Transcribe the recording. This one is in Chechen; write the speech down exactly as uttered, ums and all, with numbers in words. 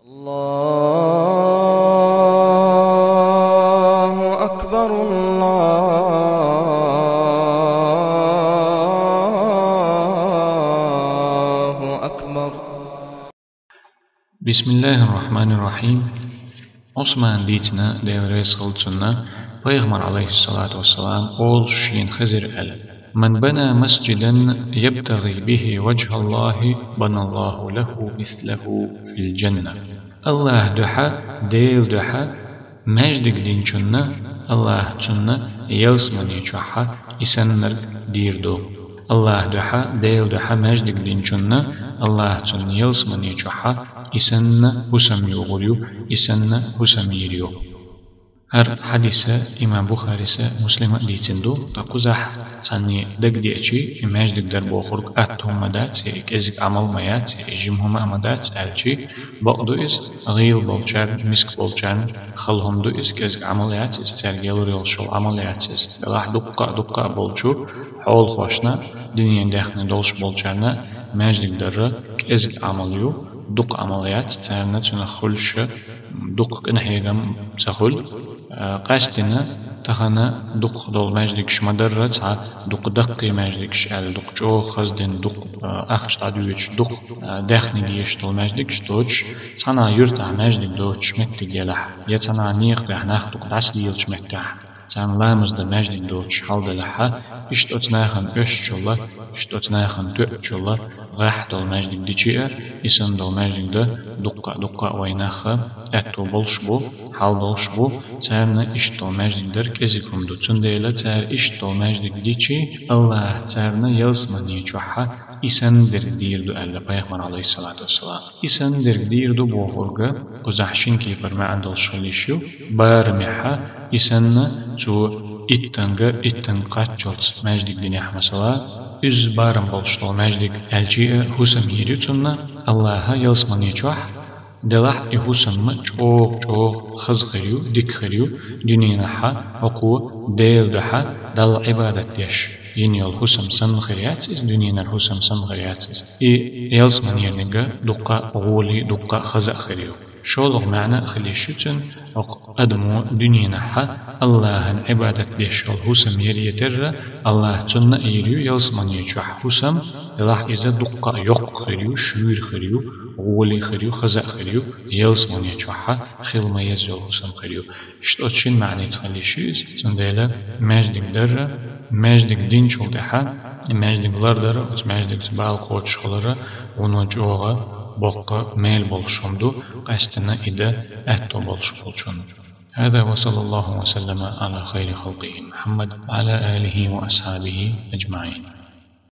الله أكبر، الله أكبر. بسم الله الرحمن الرحيم. Ӏусмана дийцина, Дела реза хуьлда цунна, пайхамар, алайхиссалату вассалам, олуш шена хезира аьлла: «من بنى مسجدا يبتغي به وجه الله بنى الله له مثله في الجنة». АллахӀа дуьхьа, Дела дуьхьа маьждиг динчунна АллахӀа цунна ялсамани чохь и саннарг дийр ду. АллахӀа дуьхьа, Дела дуьхьа маьждиг динчунна АллахӀа цунна ялсамани чохь и санна хӀусам йогӀур ю, и санна хӀусам йийр ю. ХӀара хьадис имам Бухарис, Муслима дийцина ду, ткъа кхузахь цхьанне дагадеачи, и маьждиг дар бохург атта хӀума ма дац, я и кӀезиг Ӏамал ма яц, я и жима хӀума а ма дац аьлчи, бакъ ду иза, гӀийла болчарна, миска болчарна хала хӀума ду иза, кӀезиг Ӏамал яц иза, цаьрга ялур йолуш йолу Ӏамал яц иза. Делахь дуккха а, дуккха а болчу хьолахошна, дуьненан даьхни долуш болчарна маьждиг дарра кӀезиг Ӏамал ю, дукха Ӏамал яц, царна цунах хуьлуш дукха къинхьегам ца хуьлу. А, къаьстина, тахана дукха долу маьждигаш ма дарра, цхьа дукха даккхий маьждигаш аьлла, дукха чӀогӀа хаздина, дукха, а, ахча дӀадоьдуш, дукха, а, даьхни дезаш долу маьждигаш доцуш, цхьана юьртахь маьждиг доцуш меттиг елахь, я цхьана некъа тӀехь нах дукха дӀасалелачу меттехь, царна ламаз дан маьждиг доцуш хьал делахьа, иштта оцу нахана оьшучулла, иштта оцу нахана тоьучулла, гӀеххьа долу маьждиг дичи а, и санна долу маьждиг дан дуккха а, дуккха а вайн нах аьтто болуш бу, хьал долуш бу, царна иштта долу маьждиг дар кӀезиг хӀума ду. Цундела цара иштта долу маьждиг дичи, АллахӀа царна ялсамани чохь и санна дерг дийр ду аьлла пайхамар, алайхиссалату вассалам. И санна дерг дийр ду бохург кхузахь шина кепара маьӀна долуш хила йиш ю. Барамехь и санна цо иттанга, иттанга кхаччалц маьждиг динехь, масала, изза барам болуш долу маьждиг аьлчи а хӀусам йийр ю цунна АллахӀа ялсамани чохь, делахь и хӀусам ма чӀогӀа, чӀогӀа хаза хир ю, дика хир ю, дуьненахьа хӀокхо Дела дуьхьа Далла Ӏибадат деш йина йолу хӀусам санна хир яц иза, дуьненара хӀусам санна хир яц иза. И ялсаманерниг дуккха а гӀоли, дуккха а хаза а хир ю. ШолгӀа маьӀна а хила йиш ю цуьнан, хӀокху адамо дуьненахьа АллахӀан Ӏибадат деш йолу хӀусам яр а терра, АллахӀа цунна а йийр ю ялсамани чохь хӀусам, делахь иза дуккха а йоккха хир ю, шуьйра хир ю, гӀоли хир ю, хаза а хир ю, ялсамани чохь хила ма-езза йолу хӀусам хир ю. Иштта оцу шина маьӀница хила йиш ю иза. Цундела маьждиг дарра, маьждиг динчул тӀаьхьа, и маьждиг лардар а, оцу маьждигца бала кхочуш хилар а, вуно чӀогӀа боккха мел болуш хӀума ду, къаьстина и дан аьтто болуш волчунна. هذا وصلى الله وسلم على خير خلقه محمد وعلى آله وأصحابه أجمعين.